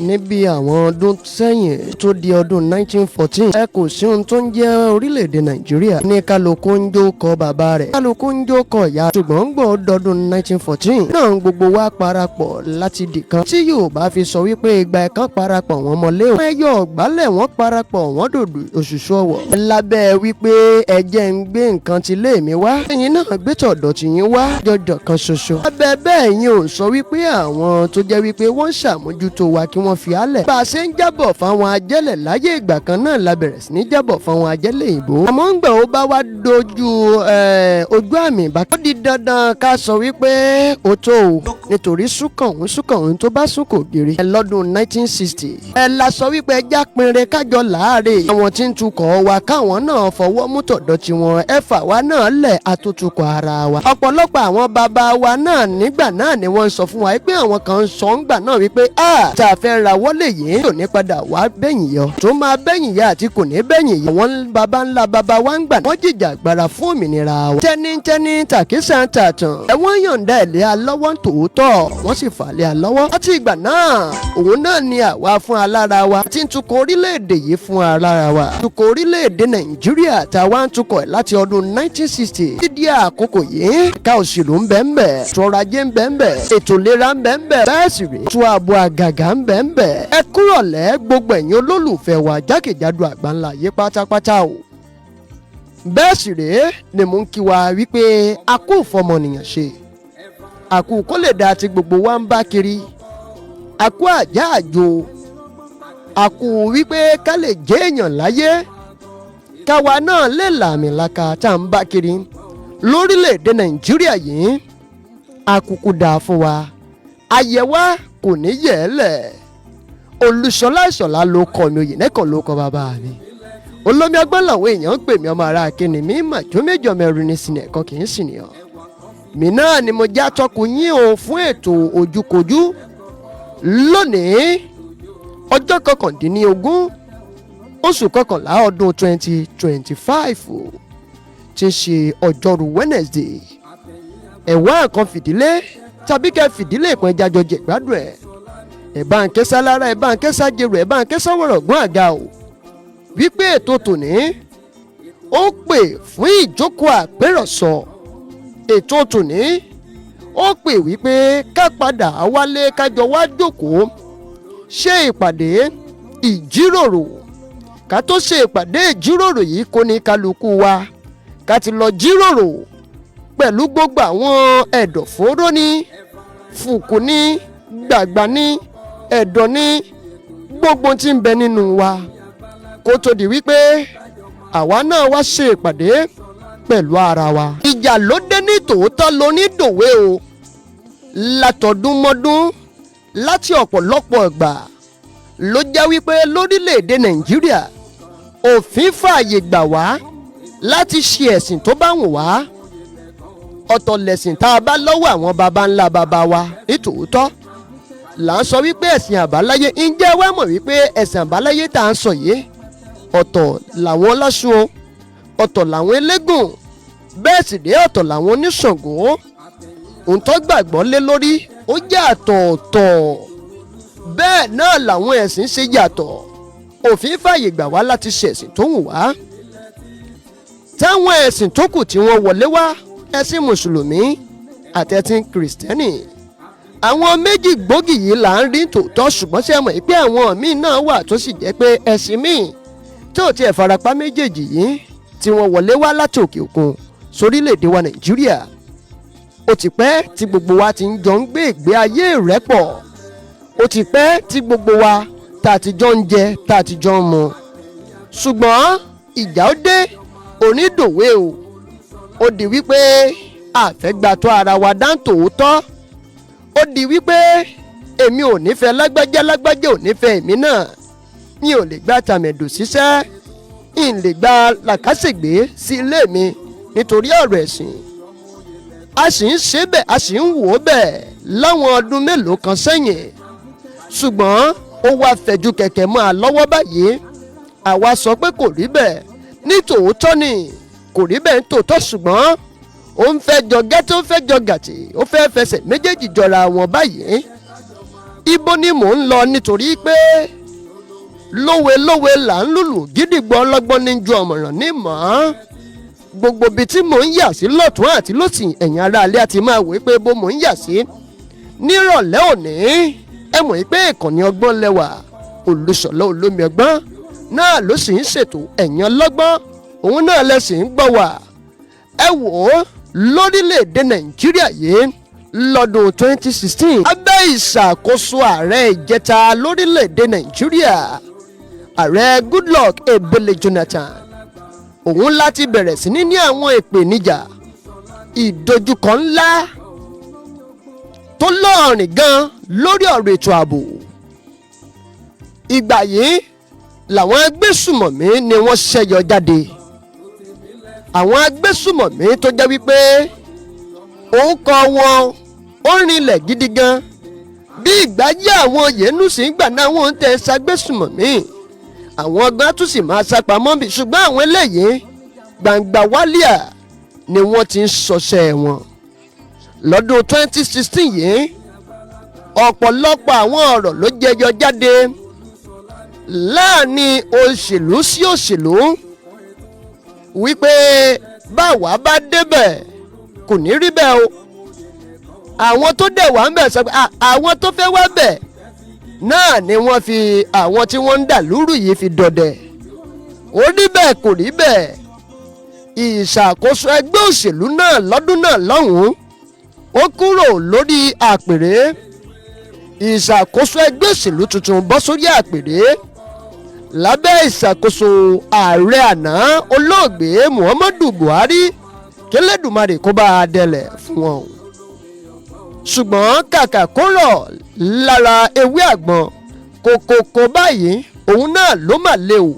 Níbi àwọn ọdún sẹ́yìn tó di ọdún 1914, ẹ kò sí ohun tó ń jẹ́ orílẹ̀-èdè Nàìjíríà. Ní kálukú ń jó kọ bàbá rẹ̀, kálukú ń jó kọ ìyá, ṣùgbọ́n gbọ́ dọdún 1914 náà, gbogbo wa parapọ̀ láti dìkan tí Yorùbá fi sọ wípé ìgbà ẹ̀kan parapọ̀ wọn mọ́lé o. Ẹyọ ọ̀gbálẹ̀ wọn parapọ̀ wọn dòdò òṣùṣù ọwọ̀ lábẹ́ wípé ẹjẹ́ ń gbé nǹkan ti lé mi wá, ẹ̀yin náà gbé tọ̀dọ̀ tì yín wá jọjọ kan ṣoṣo. Lábẹ́ bẹ́ẹ̀ yín ò sọ wípé àwọn tó jẹ́ wípé wọ́n ń ṣàmójútó wa kí wọ́n fi álẹ̀. Bá a ṣe ń jábọ̀ fáwọn ajẹ́lẹ̀ láyé ìgbà kan náà la bẹ̀rẹ̀ sí ní jábọ̀ fáwọn ajẹ́lẹ̀ ìbò. Àmọ́ ń gbà ó bá wá dojú ojú àmì bá. Ó di dandan ká sọ wípé ó tó o, nítorí súnkànún súnkànún tó bá sún kò gírí. Ẹ lọ́dún 1960 ẹ la sọ wípé ẹja pinre kájọ láàárẹ̀. Àwọn tí ń tukọ̀ wa káwọn náà fọwọ́ mú tọ̀dọ̀ tiwọn, ẹ fà wá náà lẹ̀ àtútukọ̀ ara wa. Ọ̀pọ̀lọpọ̀ àwọn bàbá wa náà nígbà náà ni wọ́n ń sọ fún wa pé àwọn kan ń sọ ńgbà náà wípé a tá a fẹ́ ra wọlé yìí kò ní padà wá bẹ́yìn yọ, tó máa bẹ́yìn yá àti kò ní bẹ́yìn yọ. Àwọn baba ńlá baba wa ń gbà wọ́n jìjà gbára fún òmìnira wa. Tẹ́nítẹ́ní tàkísà tàtàn ẹ wọ́n yọ̀ǹda ẹ̀ lé alọ́wọ́ tòótọ́, wọ́n sì fà lé alọ́wọ́. Láti ìgbà náà, òun náà ni àwa fún alára wa tí ń tukọ̀ orílẹ̀-èdè yìí fún alára wa. Tukọ̀ orílẹ̀-èdè Nàìjíríà tá a wá ń tukọ̀ láti ọdún 1960 títí àkókò yìí, ká òṣèlú ń bẹ ń bẹ, tọrọ ajé ń bẹ ń bẹ, ètò ìlera ń bẹ ń bẹ, bẹ́ẹ̀ sì rèé tó ààbò àgàgà ń bẹ ń bẹ. Ẹ kúrọ̀lẹ́ gbogbo ẹ̀yin olólùfẹ́ wa jákèjádò àgbáńlá yìí pátápátá o. Bẹ́ẹ̀ sì rèé ni mò ń kí wa wípé a kú ìfọmọnìyàn ṣe, àkú kó lè dáa tí gbogbo wa ń bá kiri, àkú àjá àjò, àkú wípé ká lè jẹ́ èèyàn láyé, káwa náà lè làmìlaka tá à ń bá kiri lórílẹ̀‐èdè Nàìjíríà yìí. Àkùkù dà fún wa, àyẹ̀wá kò ní yẹ̀ ẹ́ lẹ̀. Olùṣọlá Ìṣọ̀lá ló kọ mi, òyìnbó kan ló kọ bàbá mi. Olómi ọgbọ́n làwọn èèyàn ń pè mí. Ọmọ ara akíní mi màjó méjọ mẹ́rin ní sinmi ẹ̀kọ́ kì í sì nìyàn mi náà ni mo já tọkùn yín o fún ètò Ojúkojú lónìí, ọjọ́ 19 oṣù kọkànlá ọdún 2025, tí ń ṣe ọjọ́rú Wednesday. Ẹ̀wá nǹkan fìdílé tàbí kẹ́ fìdílé ìpín jájọ jẹ̀gbádùn ẹ̀. Ẹ̀ bá ń ké sálára, ẹ̀ bá ń ké sájèrò, ẹ̀ bá ń ké sọ́wọ́rọ̀ gbọ́n àga o wípé ètò tòní ó pè fún ìjókòó àpérọ̀sọ. Ètò tòní ó pè wípé ká padà wálé, kájọ wá jókòó ṣe ìpàdé ìjíròrò. Ká tó ṣe ìpàdé ìjíròrò yìí, kó ní kálukú wa ká ti lọ jíròrò pẹ̀lú gbogbo àwọn ẹ̀dọ̀fóró ní fùkù ní gbàgbà ní ẹ̀dọ̀ ní gbogbo tí ń bẹ nínú wa, kó tó di wípé àwa náà wá ṣe ìpàdé pẹ̀lú ara wa. Ìjà ló dé ní tòótọ́ lónídòwe o. Látọdúnmọ́dún, láti ọ̀pọ̀lọpọ̀ ìgbà ló jẹ́ wípé lórílẹ̀‐èdè Nàìjíríà, òfin fààyè gbà wá láti ṣe ẹ̀sìn tó bá wù wá. Ọ̀tọ̀ lẹ̀sìn tá a bá lọ́wọ́ àwọn baba ńlá baba wa. Nítòótọ́ là ń sọ wípé ẹ̀sìn àbáláyé. Ǹjẹ́ wá mọ̀ wípé ẹ̀sìn àbáláyé tá à ń sọ yìí, ọ̀tọ̀ làwọn ọlọ́sùn o, ọ̀tọ̀ làwọn elégùn, bẹ́ẹ̀ sì dé ọ̀tọ̀ làwọn oníṣàngó. Ohun tó gbàgbọ́ lé lórí ó jẹ́ àtọ̀ọ̀tọ̀. Bẹ́ẹ̀ náà làwọn ẹ̀sìn ṣe yàtọ̀. Òfin fàyè gbà wá láti ṣẹ̀sìn tó wù wá. Táwọn ẹ̀sìn tó kù tí wọ́n wọlé wá, ẹ̀sìn Mùsùlùmí àtẹ̀sìn Kìrìsìtẹ́nì, àwọn méjì gbòógì yìí là ń rí tòótọ́. Ṣùgbọ́n ṣe mọ̀ pé àwọn míì náà wà tó sì jẹ́ pé ẹ̀sìn míì tí ò tiẹ̀ farapa méjèèjì yìí tí wọ́n wọlé wá láti òkè òkun sórílẹ̀‐èdè wa Nàìjíríà? Ó ti pẹ́ tí gbogbo wa ti ń jọ ń gbé ìgbé ayé ìrẹ́pọ̀. Ó ti pẹ́ tí gbogbo wa tá a ti jọ ń jẹ, tá a ti jọ ń mu. Ṣùgbọ́n ìjà ó dé onídòwe o. Ó di wípé àfẹ́gbàtọ́ ara wa dáńtòótọ́. Ó di wípé èmi ò nífẹ̀ẹ́ lágbájá, lágbájá ò nífẹ̀ẹ́ èmi náà. Mi ò lè gba tàmẹ̀dò síṣẹ́, n lè gba làkàṣègbè sí ilé mi nítorí ọ̀rọ̀ ẹ̀sìn. A sì ń ṣe bẹ́ẹ̀, a sì ń wò ó bẹ́ẹ̀ láwọn ọdún mélòó kan sẹ́yìn. Ṣùgbọ́n ó wá fẹ̀jú kẹ̀kẹ́ mọ́ a lọ́wọ́ báyìí. Àwa sọ pé kò rí bẹ́ẹ̀ ní tòótọ́ ni, kò rí bẹ́ẹ̀ ní tòótọ́, ṣùgbọ́n ó ń fẹ́ jọ gẹ́tí, ó ń fẹ́ jọ gàtì, ó fẹ́ fẹsẹ̀ méjèèjì jọra wọn báyìí. Ibo ni mò ń lọ? Nítorí pé lówe lówe là ń lùlù gídígbò, ọlọ́gbọ́n ní ju ọ̀mọ̀ràn ní mọ̀ ọ́n. Gbogbo ibi tí mò ń yà sí lọ́tún àti lọ́sì, ẹ̀yin aráalé àti máa wò pé bó mò ń yà sí nírọ̀lẹ́ òní. Ẹ mọ̀ pé ìkànnì ọgbọ́n lẹ́wà, Olùṣọ̀lá Olómi Ọgbọ́n náà ló sì ń ṣètò. Ẹ̀yin ọlọ́gbọ́n òun náà lẹ sì ń gbọ́ wà. Ẹ wò ó, lórílẹ̀‐èdè Nàìjíríà yìí lọ́dún 2016, abẹ́ ìṣàkóso ààrẹ ìjẹta lórílẹ̀‐èdè Nàìjíríà, Ààrẹ Goodluck Ebele Jonathan, òun láti bẹ̀rẹ̀ sí ní àwọn ìpèníjà, ìdojúkọ ńlá tó lọ́ọ̀rìn gan lórí ọ̀rọ̀ ètò ààbò. Ìgbà yìí làwọn agbésùmọ̀mí ni wọ́n ṣẹ́yọ jáde, àwọn agbésùmọ̀mí tó jẹ́ wípé orúkọ wọn ó rinlẹ̀ gidi gan. Bí ìgbáyé àwọn yẹnusì ń gbà náà, wọ́n ń tẹ ṣagbésùmọ̀mí, àwọn ọgbọ́n tún sì máa sápamọ́ bí, ṣùgbọ́n àwọn eléyìí, gbangba wálíà ni wọ́n ti ń ṣọṣẹ́ wọn. Lọ́dún 2016 yìí, ọ̀pọ̀lọpọ̀ àwọn ọ̀rọ̀ ló jẹyọ jáde láàrin òṣèlú sí òṣèlú wípé báwa bá débẹ̀, kò ní rí bẹ́ẹ̀ o. Àwọn tó dẹ̀ wá ń bẹ̀ sọ pé àwọn tó fẹ́ wá bẹ̀ náà ni wọ́n fi àwọn tí wọ́n ń dà lúrù yìí fi dọdẹ. Ó rí bẹ́ẹ̀, kò rí bẹ́ẹ̀? Ìṣàkóso ẹgbẹ́ òṣèlú náà lọ́dún náà lọ́hùn-ún, ó kúrò lórí àpèrè. Ìṣàkóso ẹgbẹ́ òṣèlú tuntun bọ́ sórí àpèrè lábẹ́ ìṣàkóso ààrẹ àná, olóògbé Muhammadu Buhari, kẹlẹ́dùmarè kó bá a dẹlẹ̀ fún wọn. Ṣùgbọ́n kàkà kó rọ̀ lára ewé àgbọn, kòkòkò báyìí òun náà ló mà lé o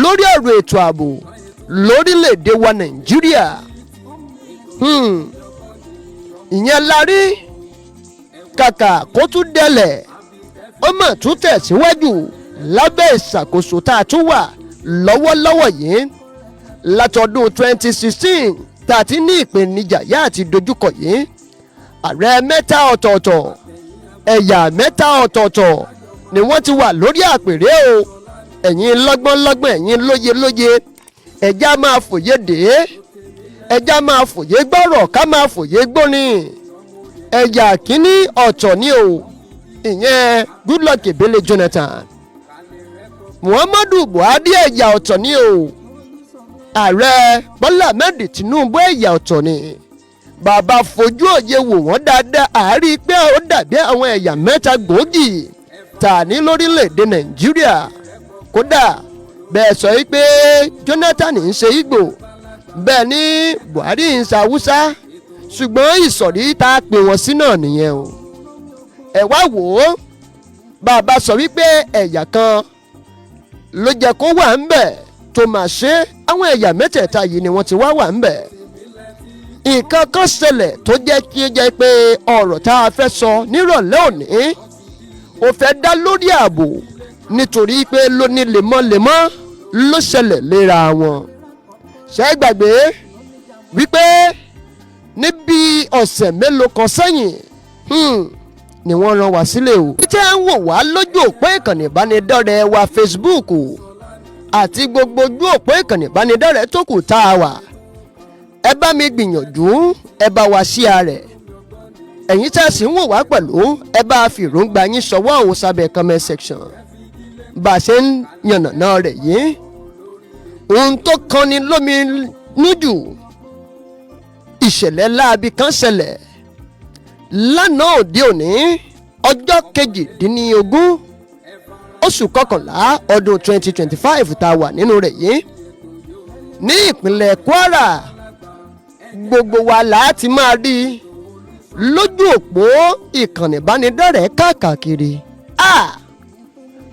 lórí ọ̀rọ̀ ètò ààbò lórílẹ̀‐èdè wa Nàìjíríà. Ìyẹn la rí, kàkà kó tún dẹlẹ̀, ó mà tún tẹ̀síwájú lábẹ́ ìṣàkóso tá a tún wà lọ́wọ́lọ́wọ́ yìí. Látọdún 2016 tá a ti ní ìpèníjà yá àti dojúkọ yìí, ààrẹ mẹ́ta ọ̀tọ̀ọ̀tọ̀, ẹ̀yà mẹ́ta ọ̀tọ̀ọ̀tọ̀ ni wọ́n ti wà lórí àpèrè o. Ẹ̀yin lọ́gbọ́n lọ́gbọ́n, ẹ̀yin lóye lóye, ẹ̀já máa fòye dé, ẹ̀já máa fòye gbọ́rọ̀, ká máa fòye gbóni. Ẹ̀yà kínní ọ̀tọ̀ ni o, ìyẹn Goodluck Ebele Jonathan. Muhammadu Buhari, ẹ̀yà ọ̀tọ̀ ni o. Ààrẹ Bọ́lá Ahmed Tinubu, ẹ̀yà ọ̀tọ̀ ni. Bàbá fojú òye wò wọ́n dáadáa, àárí pé ó dàbí àwọn ẹ̀yà mẹ́ta gbòógì tà ní lórílẹ̀‐èdè Nàìjíríà. Kódà bẹ́ẹ̀ sọ yìí pé Jonathan ń ṣe Ìgbò, bẹ́ẹ̀ ni Buhari ń ṣe Haúsá, ṣùgbọ́n ìsọ̀rí tá a pè wọ́n sí náà nìyẹn o. Ẹ wá wò ó, bàbá sọ wípé ẹ̀yà kan ló jẹ́ kó wà ń bẹ̀ tó máa ṣe, àwọn ẹ̀yà mẹ́tẹ̀ẹ̀ta yìí ni wọ́n ti wá wà ń bẹ̀. Nǹkan kan ṣẹlẹ̀ tó jẹ́ kí ó jẹ́ pé ọ̀rọ̀ tá a fẹ́ sọ nírọ̀lẹ́ òní ó fẹ́ dá lórí ààbò, nítorí pé lóní lemọ́lemọ́ ló ṣẹlẹ̀ léra wọn. Ṣé ẹ gbàgbé wípé níbi ọ̀sẹ̀ mélòó kan sẹ́yìn ni wọ́n rán wá sílé o? Tẹ́ ń wò wá lójú òpó ìkànnì ìbánidọ́rẹ̀ẹ́ wa Facebook àti gbogbo ojú òpó ìkànnì ìbánidọ́rẹ̀ẹ́ tó kù tá a wà, ẹ bá mi gbìyànjú, ẹ bá wa share rẹ̀. Ẹ̀yin tá a sì ń wò wá pẹ̀lú, ẹ bá fi èròǹgbà yín ṣọwọ́ òun sábẹ́ comment section bá a ṣe ń yànnàná rẹ̀ yìí. Ohun tó kanni lómi nújù, ìṣẹ̀lẹ̀ láabi kan ṣẹlẹ̀ lánàá òde òní, ọjọ́ 18 oṣù kọkànlá ọdún 2025 tá a wà nínú rẹ̀ yìí, ní ìpínlẹ̀ Kwara. Gbogbo wa láti máa rí i lójú òpó ìkànnì ìbánidọ́rẹ̀ẹ́ káàkiri.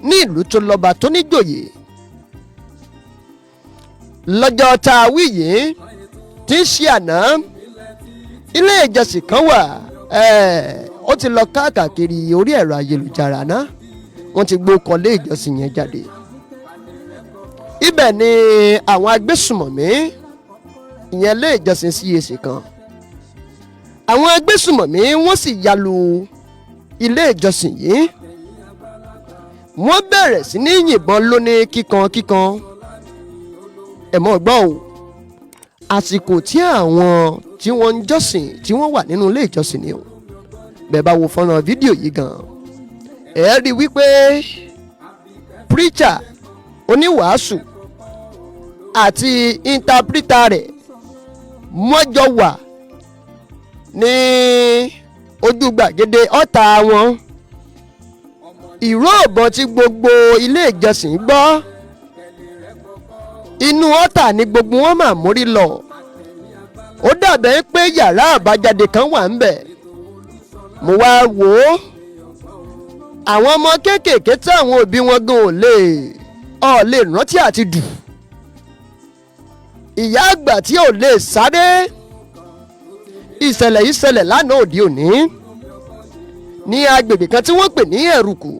Ní ìlú tó lọ́ba tó níjòyè, lọ́jọ́ tá a wí yìí tí ń ṣe àná, ilé ìjọsìn kan wà. Ó ti lọ káàkiri orí ẹ̀rọ ayélujára náà, wọ́n ti gbó kọ ilé ìjọsìn yẹn jáde. Ibẹ̀ ni àwọn agbésùmọ̀mí, ìyẹn ilé ìjọsìn CAC kan, àwọn agbésùmọ̀mí wọ́n sì yalu ilé ìjọsìn yìí. Wọ́n bẹ̀rẹ̀ sí ní yìnbọn lóní kíkan kíkan. Ẹ̀ mọ́ gbọ́ o, àsìkò tí àwọn tí wọ́n ń jọ́sìn, tí wọ́n wà nínú ilé ìjọsìn ni o. Bẹ́ẹ̀ bá wo fọ́nrán fídíò yìí gan, ẹ̀ rí wípé preacher, oníwàásù, àti interpreter rẹ̀, wọ́n jọ wà ní ojú gbàgede ọ̀tá wọn. Ìró ìbọn tí gbogbo ilé ìjọsìn gbọ́, inú ọ̀tà ni gbogbo wọn máa mórí lọ. Ó dàbẹ̀ pé yàrá àbájáde kan wà ń bẹ̀. Mo wá wò ó, àwọn ọmọ kéékèèké tí àwọn òbí wọn gan ò lè rántí àti dù, ìyá àgbà tí ò lè sáré. Ìṣẹ̀lẹ̀ yìí ṣẹlẹ̀ lánàá òde òní ní agbègbè kan tí wọ́n pè ní Ẹ̀rùkù,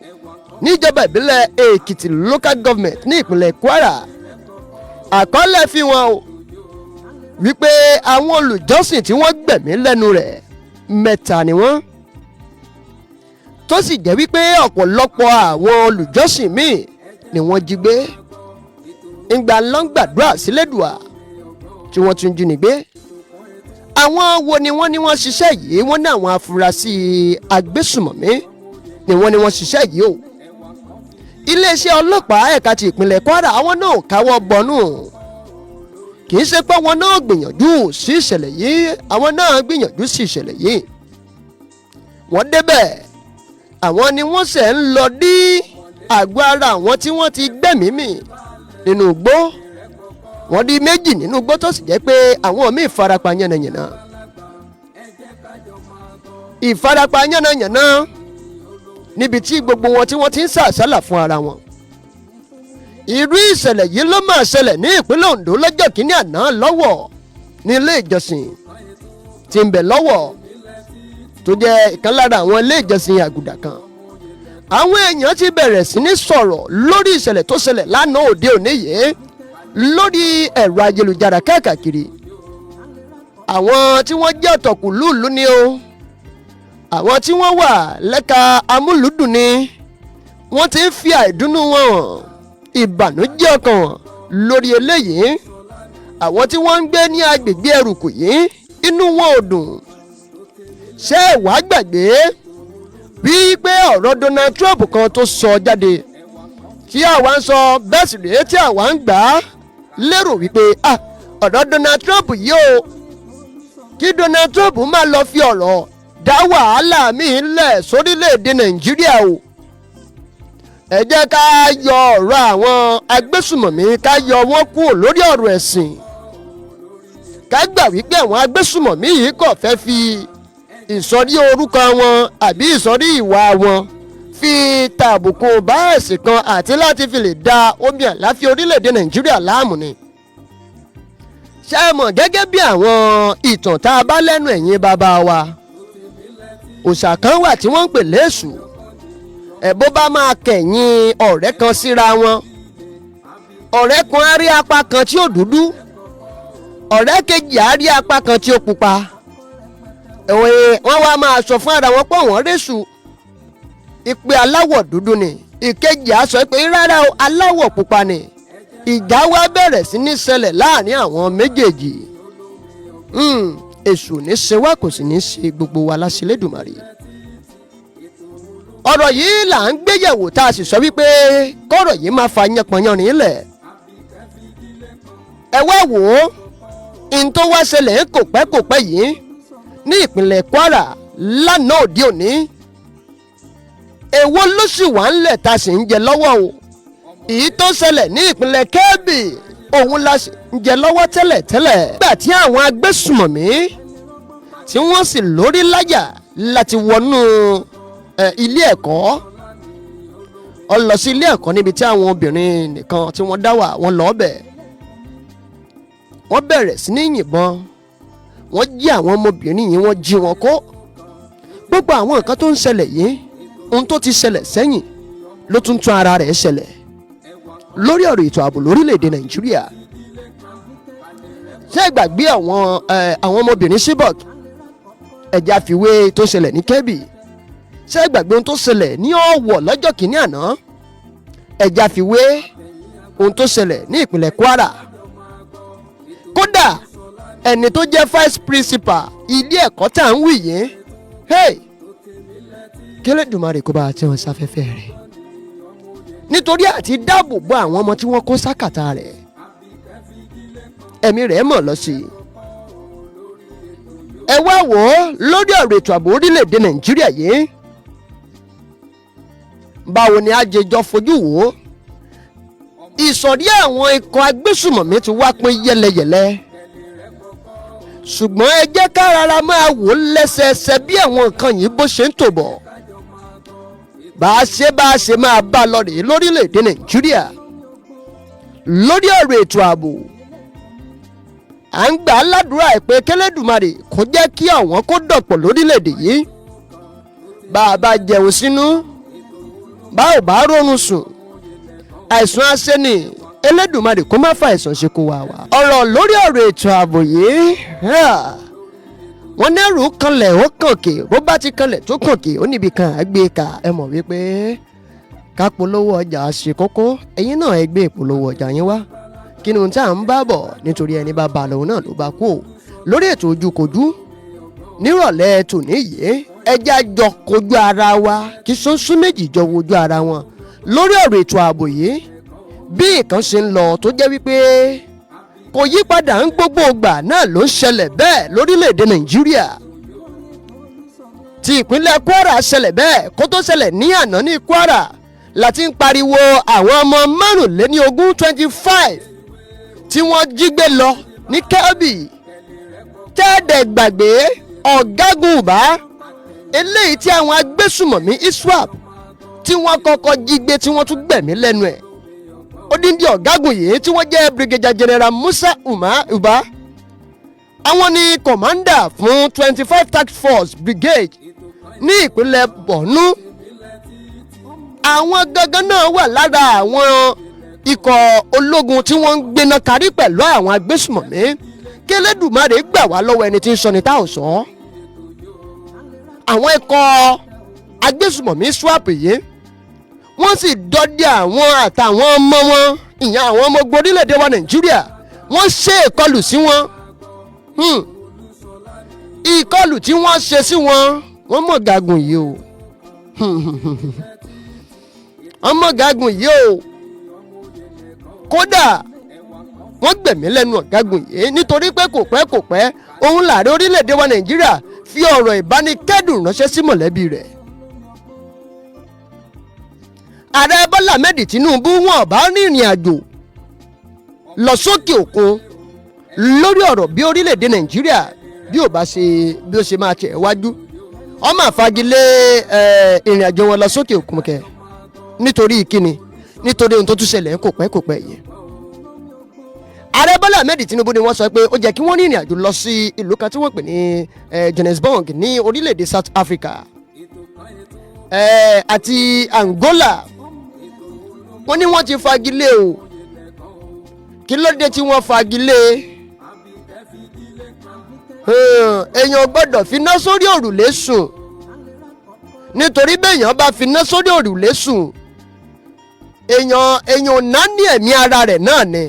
níjọba ìbílẹ̀ Èkìtì Local Government ní ìpínlẹ̀ Kwara. Àkọọ́lẹ̀ fi wọn o wípé àwọn olùjọ́sìn tí wọ́n gbẹ̀mí lẹ́nu rẹ̀, mẹ́ta ni wọ́n, tó sì jẹ́ wípé ọ̀pọ̀lọpọ̀ àwọn olùjọ́sìn míì ni wọ́n jí gbé ńgbà lọ́n gbàdúrà sílẹ̀dùà tí wọ́n tún jí ni gbé. Àwọn wo ni wọ́n ní wọ́n ṣiṣẹ́ yìí? Wọ́n ní àwọn afurasí agbésùmọ̀mí ni wọ́n ní wọ́n ṣiṣẹ́ yìí o. Iléeṣẹ́ ọlọ́pàá ẹ̀ka ti ìpínlẹ̀ Kwara, àwọn náà káwọ́ bọnú. Kì í ṣe pé àwọn náà gbìyànjú sí ìṣẹ̀lẹ̀ yìí, àwọn náà gbìyànjú sí ìṣẹ̀lẹ̀ yìí. Wọ́n débẹ̀, àwọn ni wọ́n ṣẹ̀ ń lọ dí àgọ́ ara àwọn tí wọ́n ti gbẹ̀mí mì nínú igbó. Wọ́n di méjì nínú igbó, tó sì jẹ́ pé àwọn míì farapa yánnayànna, ìfarapa yánnayànna, níbi tí gbogbo wọn tí wọ́n ti ń sàsálà fún ara wọn. Irú ìṣẹ̀lẹ̀ yìí ló máa ṣẹlẹ̀ ní ìpínlẹ̀ Ondo lọ́jọ́ kìíní àná lọ́wọ́, ní ilé ìjọsìn tí ń bẹ lọ́wọ́, tó jẹ́ ìkan lára àwọn ilé ìjọsìn àgùdà kan. Àwọn èèyàn ti bẹ̀rẹ̀ sí ní sọ̀rọ̀ lórí ìṣẹ̀lẹ̀ tó ṣẹlẹ̀ lánàá òde òní yìí lórí ẹ̀rọ ayélujára káàkiri. Àwọn tí wọ́n jẹ́ ọ̀tọ̀kùlúùlú ni o, àwọn tí wọ́n wà lẹ́ka amúlùúdùn ni, wọ́n ti ń fi àìdùnnú wọn hàn, ìbànújẹ́ ọkàn hàn lórí eléyìí. Àwọn tí wọ́n ń gbé ní agbègbè Ẹrùkù yìí, inú wọn ò dùn. Ṣé ẹ wàá gbàgbé wípé ọ̀rọ̀ Donald Trump kan tó sọ jáde, tí àwa ń sọ bẹ́ẹ̀ sì rèé, tí àwa ń gbà á lérò wípé, ah, ọ̀rọ̀ Donald Trump yìí o, kí Donald Trump má lọ fi ọ̀rọ̀ dá wàhálà míì lẹ̀ sórílẹ̀‐èdè Nàìjíríà o, ẹ jẹ́ ká yọ ọ̀rọ̀ àwọn agbésùmọ̀mí, ká yọ wọ́n kúrò lórí ọ̀rọ̀ ẹ̀sìn, ká gbà wípé àwọn agbésùmọ̀mí yìí kò fẹ́ fi ìsọrí orúkọ wọn àbí ìsọrí ìwà wọn fi tàbùkù bá ẹ̀sìn kan àti láti fi lè da omi àláfíà orílẹ̀-èdè Nàìjíríà láàmú ni. Ṣé ẹ mọ̀, gẹ́gẹ́ bí àwọn ìtàn tá a bá lẹ́nu ẹ̀yìn bàbá wa, òòṣà kan wà tí wọ́n ń pè léṣù. Ẹ̀ bó bá máa kẹ̀yìn ọ̀rẹ́ kan síra wọn, ọ̀rẹ́ kan á rí apá kan tí ó dúdú, ọ̀rẹ́ kejì á rí apá kan tí ó pupa. Wọ́n wá máa sọ fún ara wọn pé wọ́n réṣù, ìpè aláwọ̀ dúdú ni. Ìkejì á sọ pé rárá o, aláwọ̀ pupa ni. Ìjà wá bẹ̀rẹ̀ sí ní ṣẹlẹ̀ láàrin àwọn méjèèjì. Èṣù ní ṣe wá, kò sì ní ṣe gbogbo wa láṣẹ. Ọ̀rọ̀ yìí là ń gbéyẹ̀wò, tá a sì sọ wípé kọ́rọ̀ yìí máa fa yánpọnyánrin lẹ̀. Ẹ wá wò ó, n tó wá ṣẹlẹ̀ kò pẹ́ kò pẹ́ yìí ní ìpínlẹ̀ Kwara lánàá òde òní, èwo ló sì wà ńlẹ̀ tá a sì ń jẹ lọ́wọ́ o? Èyí tó ṣẹlẹ̀ ní ìpínlẹ̀ Kebbi, òun la sì ń jẹ lọ́wọ́ tẹ́lẹ̀ tẹ́lẹ̀, nígbà tí àwọn agbésùmọ̀mí tí wọ́n sì lórí láyà láti wọnú ilé ẹ̀kọ́. Ó lọ sí ilé ẹ̀kọ́ níbi tí àwọn obìnrin nìkan tí wọ́n dá wà. Wọ́n lọ bẹ̀, wọ́n bẹ̀rẹ̀ sí ní yìnbọn, wọ́n jí àwọn ọmọbìnrin yìí, wọ́n jí wọn kó. Gbogbo àwọn nǹkan tó ń ṣẹlẹ̀ yìí, ohun tó ti ṣẹlẹ̀ sẹ́yìn ló tún tún ara rẹ̀ ṣẹlẹ̀ lórí ọ̀rọ̀ ètò ààbò lórílẹ̀‐èdè Nàìjíríà. Ṣé ẹ gbàgbé àwọn ọmọbìnrin Chibok? Ẹ̀já fìwé tó ṣẹlẹ̀ ní Kebbi. Ṣé ẹ gbàgbé ohun tó ṣẹlẹ̀ ní Ọ̀wọ̀ lọ́jọ́ kìíní àná? Ẹja fi wé ohun tó ṣẹlẹ̀ ní ìpínlẹ̀ Kwara. Kódà ẹni tó jẹ́ vice principal ilé ẹ̀kọ́ tá à ń wí yìí, hey, k'Ẹlẹ́dùmarè kó bá a tẹ́ wọn sáfẹ́fẹ́ rẹ̀, nítorí àti dáàbò bo àwọn ọmọ tí wọ́n kó sákàtà rẹ̀, ẹ̀mí rẹ̀ mọ̀ lọ sí i. Ẹ wá wò ó, lórí ọ̀rọ̀ ètò ààbò orílẹ̀-èdè Nàìjíríà yìí, báwo ni àjẹjọ fojú wò ó? Ìsọ̀rí àwọn ikọ̀ agbésùmọ̀mí ti wá pín yẹlẹyẹlẹ, ṣùgbọ́n ẹ jẹ́ ká rárá máa wò ó lẹ́sẹẹsẹ bí àwọn nǹkan yìí bó ṣe ń tò bọ̀, bá a ṣe máa bá a lọ rèé lórílẹ̀‐èdè Nàìjíríà lórí ọ̀rọ̀ ètò ààbò. À ń gbà á ládùúrà ẹ̀ pé k'Ẹlẹ́dùmarè kó jẹ́ kí àwọn kó dọ̀pọ̀ lórílẹ̀‐èdè yìí. Bá a bá jẹun sínú, bá ò bá rórun sùn, àìsàn aṣẹ́ni. Ẹlẹ́dùmarè kó má fa àìsàn ṣe kó wá wá. Ọ̀rọ̀ lórí ọ̀rọ̀ ètò ààbò yìí, wọ́n nẹ́rù kanlẹ̀ ó kànkè, bó bá ti kanlẹ̀ tó kànkè, ó níbi kan àgbé ka. Ẹ mọ̀ wípé ká polówó ọjà ṣe kókó. Ẹ̀yin náà ẹ gbé ìpolówó ọjà yín wá. Kí ni ohun tí à ń bá bọ̀? Nítorí ẹni bá ba lòun náà ló bá kú o. Lórí ètò Ojúkojú nírọ̀lẹ́ tòní yìí, ẹjẹ́ àjọ kojú ara wa, kí sọ́nsún méjì jọ wojú ara wọn lórí ọ̀rọ̀ ètò ààbò yìí, bí nǹkan ṣe ń lọ tó jẹ́ wípé kò yí padà ń gbogbo ìgbà náà ló ń ṣẹlẹ̀ bẹ́ẹ̀ lórílẹ̀‐èdè Nàìjíríà. Ti ìpínlẹ̀ Kwara ṣẹlẹ̀ bẹ́ẹ̀. Kó tó ṣẹlẹ̀ ní àná ní Kwara láti ń pariwo àwọn ọmọ 25, 25, tí wọ́n jí gbé lọ ní Kebbi. Tẹ́ẹ̀dẹ̀ gbàgbé ọ̀gágun Uba eléyìí tí àwọn agbésùmọ̀mí ISWAP tí wọ́n kọ́kọ́ jí gbé, tí wọ́n tún gbẹ̀mí lẹ́nu ẹ̀. Odindi ọ̀gágun yìí tí wọ́n jẹ́ Brigadier General Musa Umar Uba, àwọn ni commander fún 25 Task Force Brigade ní ìpínlẹ̀ Borno. Àwọn gangan náà wà lára àwọn ikọ̀ ológun tí wọ́n ń gbéná kárí pẹ̀lú àwọn agbésùmọ̀mí. Kí Elédùmarè gbà wá lọ́wọ́ ẹni tí ń sọ ní tá ò sọ. Àwọn ikọ̀ agbésùmọ̀mí ISWAP yìí, wọ́n sì dọdẹ àwọn àtàwọn ọmọ wọn, ìyẹn àwọn ọmọ ogun orílẹ̀-èdè wa Nàìjíríà. Wọ́n ṣe ìkọlù sí wọn. Ìkọlù tí wọ́n ṣe sí wọn, wọ́n mọ̀ gagun yìí o, wọ́n mọ̀ gagun yìí o. Kódà wọ́n gbẹ̀mí lẹ́nu ọ̀gágun yìí, nítorí pé kò pẹ́ kò pẹ́ òun làárẹ̀ orílẹ̀-èdè wa Nàìjíríà fi ọ̀rọ̀ ìbánikẹ́dùn ránṣẹ́ sí mọ̀lẹ́bí rẹ̀. Ààrẹ Bọ́lá Ahmed Tinubu, wọn bá rìnrìn àjò lọ sókè òkun lórí ọ̀rọ̀ bí orílẹ̀-èdè Nàìjíríà bí ò bá ṣe bí ó ṣe máa tẹ̀ wájú, wọ́n máa fagilé ìrìn àjò wọn lọ sókè òkun kẹ. Nítorí kíni? Nítorí ohun tó tún ṣẹlẹ̀ kò pẹ́ kò pẹ́ yìí. Ààrẹ Bọ́lá Ahmed Tinubu ni wọ́n sọ pé ó jẹ́ kí wọ́n ní ìrìn àjò lọ sí ìlú kan tí wọ́n pè ní Johannesburg ní orílẹ̀-èdè South Africa àti Angola. Wọ́n ní wọ́n ti fagilé o. Kí ló dé tí wọ́n fagilé? Èèyàn gbọ́dọ̀ finá sórí òrùlé sùn, nítorí béèyàn bá finá sórí òrùlé sùn, èèyàn ò ná ní ẹ̀mí ara rẹ̀ náà ni.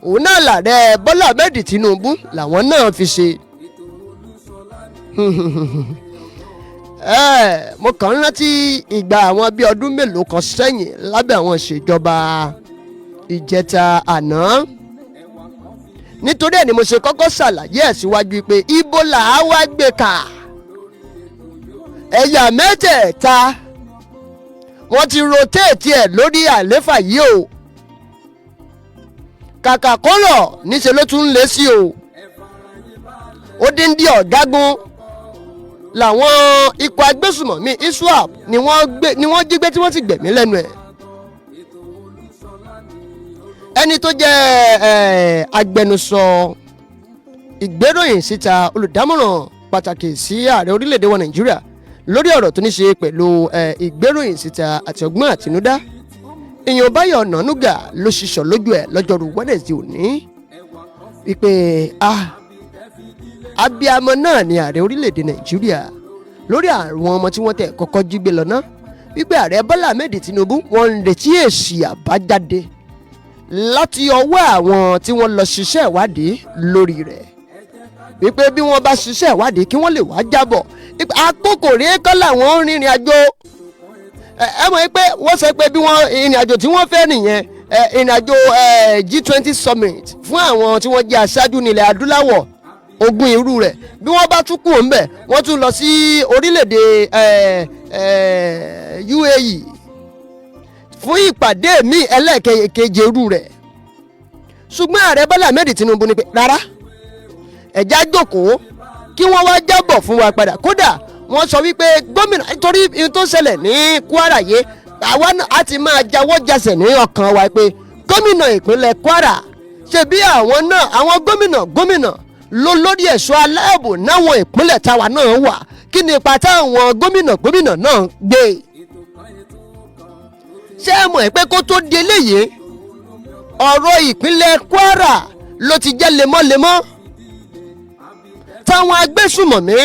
Òun náà làárẹ̀ Bọ́lá Ahmed Tinubu làwọn náà fi ṣe. Mo kàn ń rántí ìgbà àwọn bíi ọdún mélòó kan sẹ́yìn lábẹ́ àwọn ìṣèjọba ìjẹta àná. Nítorí ẹ̀ ni mo ṣe kọ́kọ́ ṣàlàyé ẹ̀ síwájú pé ibo là á wá gbé kà. Ẹ̀yà mẹ́tẹ̀ẹ̀ta wọ́n ti rotate ẹ̀ lórí àléfà yìí o. Kàkà kọ́rọ̀ níṣẹ́ ló tún ń lé sí o. Odindi ọ̀gágun làwọn ikọ̀ agbésùmọ̀mí ISWAP ni wọ́n gbé, ni wọ́n jí gbé, tí wọ́n sì gbẹ̀mí lẹ́nu ẹ̀. Ẹni tó jẹ́ agbẹnusọ ìgbéròyìn síta, olùdámọ̀ràn pàtàkì sí ààrẹ orílẹ̀-èdè wa Nàìjíríà lórí ọ̀rọ̀ tó ní ṣe pẹ̀lú ìgbéròyìn síta àti ọgbọ́n àtinúdá, èèyàn Báyọ̀ Ọ̀nànúgà, ló ṣiṣọ́ lójú ẹ̀ lọ́jọ́rú Wednesday òní wípé, ah, abiyamọ náà ni ààrẹ orílẹ̀-èdè Nàìjíríà lórí àwọn ọmọ tí wọ́n tẹ̀ kọ́kọ́ jí gbé lọ náà. Wípé ààrẹ Bọ́lá Ahmed Tinubu, wọ́n ń retí èsì àbájáde láti ọwọ́ àwọn tí wọ́n lọ ṣiṣẹ́ ìwádìí lórí rẹ̀, wípé bí wọ́n bá ṣiṣẹ́ ìwádìí, kí wọ́n lè wá jábọ̀. Àkókò rèé kọ́ làwọn ń rìnrìn àjò. Ẹ mọ̀ pé wọ́n sọ pé bí wọ́n ìrìn àjò tí wọ́n fẹ́ nìyẹn, ìrìn àjò G20 summit fún àwọn tí wọ́n jẹ́ aṣáájú nílẹ̀ adúláwọ̀, 20 irú rẹ̀. Bí wọ́n bá tún kúrò ńbẹ̀, wọ́n tún lọ sí orílẹ̀-èdè UAE fún ìpàdé míì ẹlẹ́ẹ̀keje irú rẹ̀. Ṣùgbọ́n ààrẹ Bọ́lá Ahmed Tinubu ní pé rárá, ẹ̀já jókòó kí wọ́n wá jábọ̀ fún wa padà. Kódà wọ́n sọ wípé gómìnà, nítorí ohun tó ṣẹlẹ̀ ní Kwara yìí, àwa náà á ti máa jáwọ́ jasẹ̀ ní ọkàn wa pé gómìnà ìpínlẹ̀ Kwara, ṣe bí àwọn náà, àwọn gómìnà gómìnà ló lórí ẹ̀ṣọ́ aláàbò náwọn ìpínlẹ̀ táwa náà wà, kí ni ipa táwọn gómìnà gómìnà náà gbé? Ṣé ẹ mọ̀ pé kó tó di eléyìí, ọ̀rọ̀ ìpínlẹ̀ Kwara ló ti jẹ́ lemọ́lemọ́ táwọn agbésùmọ̀mí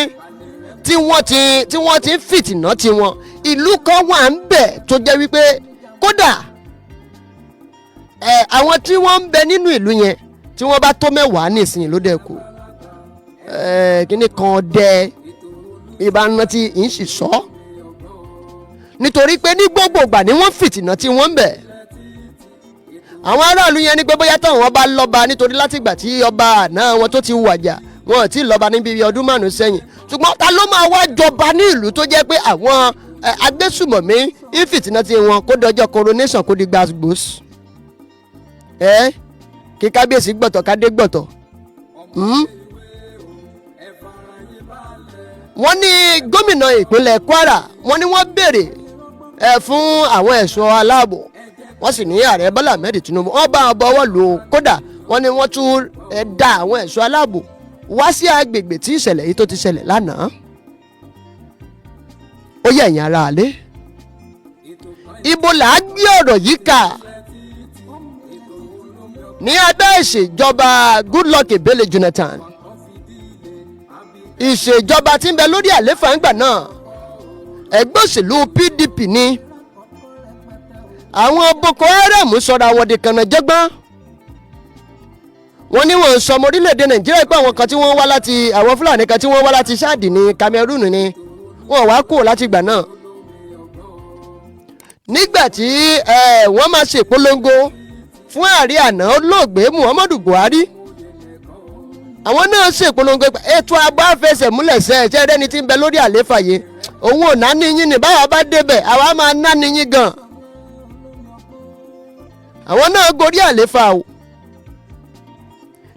tí wọ́n ti ń fìtìná tiwọn. Ìlú kan wà ń bẹ̀ tó jẹ́ wípé kódà ẹ àwọn tí wọ́n ń bẹ nínú ìlú yẹn, tí wọ́n bá tó 10 nísìnyí ló dẹ̀ kù. Ẹ kíní kan dẹ ìbá rántí ń sì sọ, nítorí pé ní gbogbo ìgbà ni wọ́n fìtìná tí wọ́n ń bẹ̀. Àwọn aráàlú yẹn ní pé bóyá táwọn bá lọ́ba, nítorí látìgbà tí ọba àná wọn tó ti wàjà, wọn ò tí ì lọ́ba níbi ọdún 5 sẹ́yìn. Ṣùgbọ́n ta ló máa wá jọba ní ìlú tó jẹ́ pé àwọn agbésùmọ̀mí ń fìtìná tí wọn, kó dọjọ́ coronation, kó di gbàgbós, ẹ kí kábíyèsí gbọ̀tọ̀ kádé gbọ̀tọ̀? Wọ́n ní gómìnà ìpínlẹ̀ Kwara, wọ́n ní wọ́n béèrè ẹ fún àwọn ẹ̀ṣọ́ aláàbò. Wọ́n sì ní ààrẹ Bọ́lá Ahmed Tinubu, wọ́n bá wọn bọ́wọ́ lò ó. Kódà wọ́n ní wọ́n tún ẹ dá àwọn ẹ̀ṣọ́ aláàbò wá sí agbègbè tí ìṣẹ̀lẹ̀ yìí tó ti ṣẹlẹ̀ lánàá. Ó yẹ ẹ̀yin ará àlé, ibo là á gbé ọ̀rọ̀ yìí kà ní abẹ́ ìṣèjọba Goodluck Ebele Jonathan, ìṣèjọba tí ń bẹ lórí àléfà ńgbà náà? Ẹgbẹ́ òṣèlú PDP ni àwọn Boko Haram sọ̀rọ̀ àwọn di kànáńjẹ́gbọ́n. Wọ́n ní wọ́n ń sọ ọmọ orílẹ̀-èdè Nàìjíríà pé àwọn kan tí wọ́n wá láti, àwọn Fúlàní kan tí wọ́n wá láti Ṣáàdì ní Cameroon ni wọ́n wá kúrò láti ìgbà náà. Nígbà tí wọ́n máa ṣèpolongo fún ààrẹ àná, olóògbé Muhammadu Buhari, àwọn náà ṣèpolongo pé ètò ààbò àfẹsẹ̀múlẹ̀ sẹ́ ẹ̀ rẹ́ni tí ń bẹ lórí àléfà yìí, òun ò ná ní yín ní báwa bá débẹ̀, àwa máa ná ní yín gan. Àwọn náà gorí àléfà o,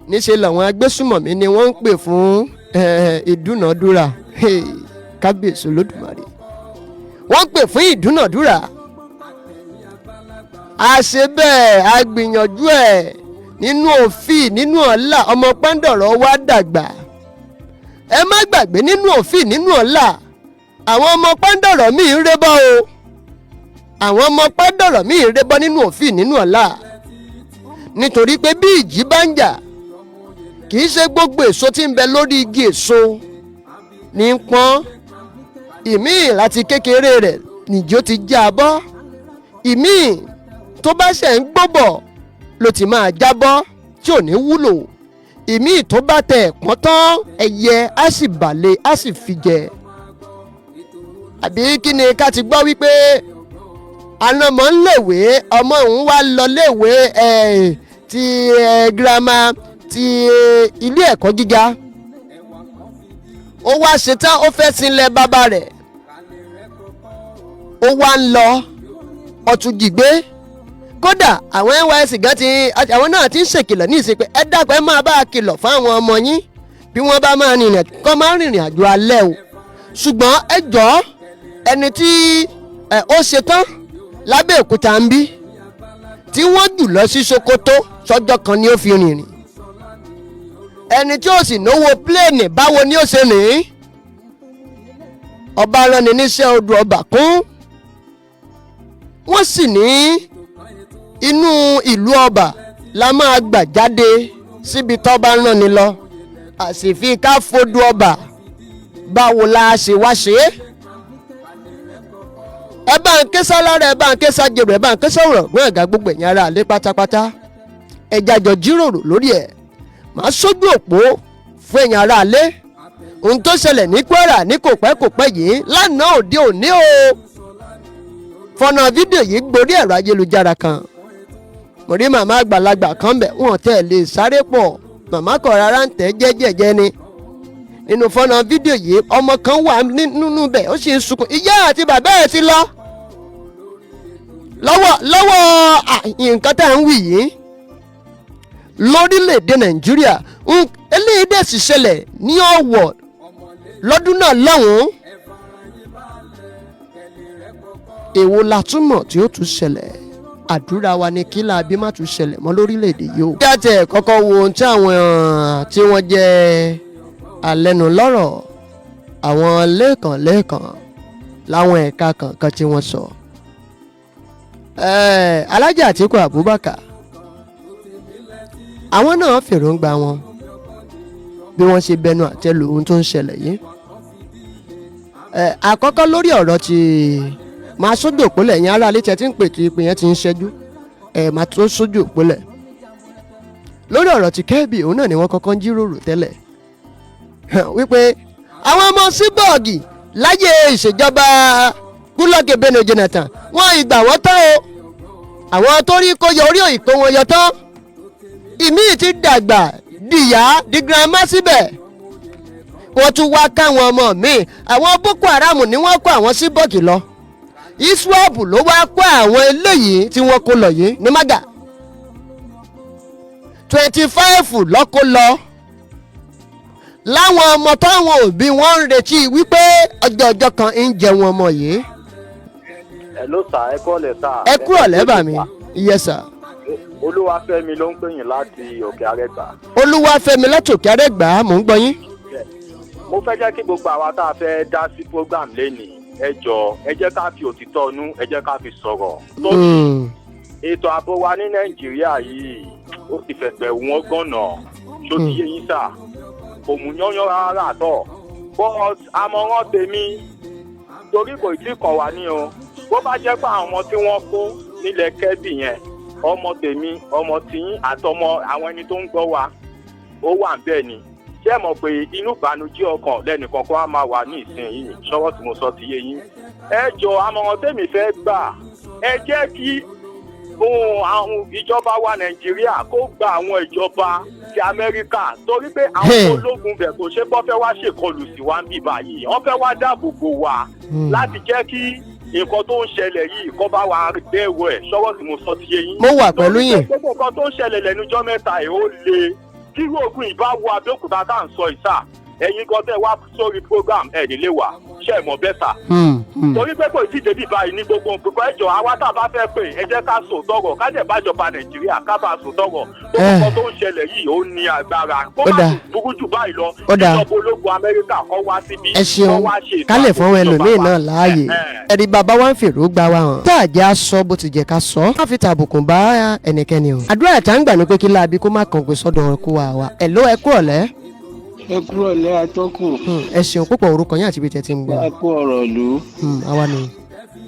níṣẹ́ làwọn agbésùmọ̀mí ni wọ́n ń pè fún ìdúnàdúrà. Hey, kábíyèsí olódùmarè, wọ́n ń pè fún ìdúnàdúrà. A ṣe bẹ́ẹ̀, a gbìyànjú ẹ̀ nínú òfin nínú ọ̀la, ọmọ pẹ́ńdọ̀rọ̀ wa dàgbà. Ẹ má gbàgbé, nínú òfin nínú ọ̀la, àwọn ọmọ pẹ́ńdọ̀rọ̀ míì ń rébọ́ o. Àwọn ọmọ pẹ́ńdọ̀rọ̀ míì ń rébọ́ nínú òfin nínú ọ̀la, nítorí pé bí ìjì bá ń jà, kì í ṣe gbogbo èso tí ń bẹ lórí igi èso ní ń pọ́n. Ìmíì láti kékeré rẹ̀ nìjó ti já a bọ́, ìmíì tó bá ṣẹ̀ ń gbóbọ̀ ló ti máa jábọ́ tí ò ní wúlò, ìmíì tó bá tẹ̀ pọ́n tán, ẹyẹ á sì bàlẹ̀, á sì fi jẹ. Àbí kí ni ká ti gbọ́ wípé ànàmọ́ ń léwé, ọmọ òun wá lọ léwé ti girama, ti ilé ẹ̀kọ́ gíga, ó wá ṣetán, ó fẹ́ sinlẹ̀ bàbá rẹ̀, ó wá ń lọ, ọtún jìgbé. Kódà àwọn NYSC gan ti, àwọn náà ti ń ṣèkìlọ̀ ní ìsìn pé ẹ dákun, ẹ máa bá a kìlọ̀ fún àwọn ọmọ yín, bí wọ́n bá máa rìnrìn, kọ́ máa rìnrìn àjò alẹ́ o. Ṣùgbọ́n ẹ jọ̀ọ́, ẹni tí ó ṣetán lábẹ́òkúta ń bí, tí wọ́n jù lọ sí Sokoto, sọ́jọ́ kan ni ó fi rìnrìn. Ẹni tí ó sì náwó pléènì, báwo ni ó ṣe rìn? Ọba ránni níṣẹ́, odò ọba kún. Wọ́n sì ní inú ìlú ọba la máa gbà jáde síbi tọ́ba rán ni lọ, àsìfi ká fodò ọba. Báwo la ṣe wá ṣe é? Ẹ bá ń ké sálára, ẹ bá ń ké sájèrò, ẹ bá ń ké sọ̀rọ̀ gbọ́n ẹ̀gá, gbogbo ẹ̀yìn ara àlẹ́ pátápátá, ẹ jájọ jíròrò lórí ẹ̀. Màá sójú òpó fún ẹ̀yìn ara àlẹ́. Ohun tó ṣẹlẹ̀ ní Kwara ní kò pẹ́ kò pẹ́ yìí, lánàá òde òní o, fọ̀nà fídíò yìí gborí ẹ̀rọ ayélujára kan. Mo rí màmá àgbàlagbà kan bẹ̀, wọ́n tẹ̀ lè sáré pọ̀, màmá kọ̀ rárá ń tẹ̀ jẹ́jẹ́jẹ́ ni. Nínú fọ́nà fídíò yìí, ọmọ kan wà nínú bẹ̀, ó sì ń sunkún. Ìyá àti bàbá ẹ̀ ti lọ lọ́wọ́ lọ́wọ́. Nǹkan tá à ń wí yìí lórílẹ̀‐èdè Nàìjíríà, eléyìí dẹ̀ sì ṣẹlẹ̀ ní Ọ̀wọ̀ lọ́dún náà lọ́hùn-ún. Èwo la túmọ̀ tí ó tún ṣẹlẹ̀? Àdúrà wa ni kí láabi má tún ṣẹlẹ̀ mọ́ lórílẹ̀‐èdè yìí o. Bí a tẹ̀ kọ́kọ́ wo ohun tí àwọn tí wọ́n jẹ́ alẹ́nulọ́rọ̀, àwọn lẹ́ẹ̀kan lẹ́ẹ̀kan láwọn ẹ̀ka kankan tí wọ́n sọ. Alhaji Atiku Abubakar, àwọn náà fèròǹgbà wọn bí wọ́n ṣe bẹnu àtẹ́ lu ohun tó ń ṣẹlẹ̀ yìí. Àkọ́kọ́ lórí ọ̀rọ̀ tí máa sójú òpólẹ̀ yẹn, ará ilé tí ẹ ti ń pè tí ìpè yẹn ti ń ṣẹ́jú ẹ̀, máa tó sójú òpólẹ̀ lórí ọ̀rọ̀ tí Kẹ́bì. Òun náà ni wọ́n kọ́kọ́ ń jíròrò tẹ́lẹ̀ wípé àwọn ọmọ Chibok láyé ìṣèjọba Goodluck Ebele Jonathan, wọ́n ìgbà wọ́n tán o. Àwọn tó rí kó yọ orí òyìnbó wọn yọ tán, ìmíì ti dàgbà dìyà di girama síbẹ̀, wọ́n tún wá káwọn ọmọ míì. Àwọn Boko Haram ni wọ́n kó àwọn Chibok lọ, ISWAP ló wá kó àwọn eléyìí tí wọ́n kó lọ yìí ní Maga. 25 lọ́kó lọ láwọn ọmọ táwọn òbí wọn ń retí wípé ọjọ́ ọjọ́ kan ń jẹun ọmọ yìí. Hello sir, ẹ kúrọ̀lẹ́ sir. Ẹ kúrọ̀lẹ́ bà mí, yes sir. Olúwafẹ́mi ló ń pè yín láti Òkè Àrẹ́gbà. Olúwafẹ́mi láti Òkè Àrẹ́gbà, mò ń gbọ́ yín. Mo fẹ́ jẹ́ kí gbogbo àwa tá a fẹ́ dá sí program lénìí, ẹ jọ̀ọ́, ẹ jẹ́ ká fi òtítọ́ nú, ẹ jẹ́ ká fi sọ̀rọ̀. Torí ètò ààbò wa ní Nàìjíríà yìí, ó ti fẹ̀gbẹ́ wọn gànà. Ṣó ti yé yín sà? Kò mú yányán rárá tọ̀, but àmọ̀ràn tèmi, torí kò tí kàn wá ní o, bó bá jẹ́ pé àwọn ọmọ tí wọ́n kó nílẹ̀ Kẹ́bì yẹn, ọmọ tèmi, ọmọ tiyín àtọmọ àwọn ẹni tó ń gbọ́ wa ó wà ń bẹ́ẹ̀ ni, ṣé ẹ mọ̀ pé inú ìbànújẹ́ ọkàn lẹ́nìkan kó á máa wà ní ìsinyìí? Ṣọ́wọ́ tí mo sọ ti yé yín? Ẹ jọ, àmọ̀ràn tèmi fẹ́ gbà, ẹ jẹ́ kí ohun àwọn ìjọba wa Nàìjíríà kó gba àwọn ìjọba ti Amẹ́ríkà, torí pé àwọn ológun bẹ̀ kò ṣe bọ́ fẹ́ wá ṣèkọlù sí wa ń bì báyìí, wọ́n fẹ́ wá dáàbò bò wá láti jẹ́ kí nǹkan tó ń ṣẹlẹ̀ yìí kó bá wa dẹ́rọ ẹ̀. Ṣọ́wọ́ tí mo sọ ti yé yín? Mo wà pẹ̀lú yín. Torí pé gbogbo nǹkan tó ń ṣẹlẹ̀ lẹ́nujọ́ mẹ́ta yìí, ó le. Kí ogun ìbá wo Abẹ́òkúta tá à ń sọ ìsà, ẹ̀yin gan tẹ́ wá sórí program ẹ̀ nílé wa, ṣe é mọ̀ bẹ́ẹ̀ sà? Torí pé kò tí ì débi báyìí ní gbogbo nǹkan. Ẹjọ́, àwa tá a bá fẹ́ pè, ẹ jẹ́ ká sòtọ̀rọ̀, ká dẹ̀ bájọba Nàìjíríà, ká bá sòtọ̀rọ̀. Gbogbo nǹkan tó ń ṣẹlẹ̀ yìí, ó ní agbára kó Ó má dáa. tún burú jù báyìí lọ. Ó dáa. Ìjọba ológun Amẹ́ríkà kọ́ wá síbi Ẹ ṣeun. kọ́ wá ṣe ètò Ká lè fún ààbò ẹlòmíín ìjọba náà wa. láàyè. Ẹ̀rí bàbá wa ń fèrò gba wa hàn tá a jẹ́ aṣọ bó ti jẹ́ ká sọ, má fi tàbùkùn bá ẹnikẹ́ni o. Àdúrà ìta ń gbà ní pé kí láabi kó má kàn pé sọ́dọ̀ kó wa wa. Ẹ̀ ló, ẹ kúrọ̀lẹ́. Ẹ kúrọ̀lẹ́, atọ́kùn. Ẹ ṣeun púpọ̀. Orúkọ yín àti ibi tẹ́ ti ń gbọ́? Ẹ kú ọ̀rọ̀ ìlú. Àwa ni.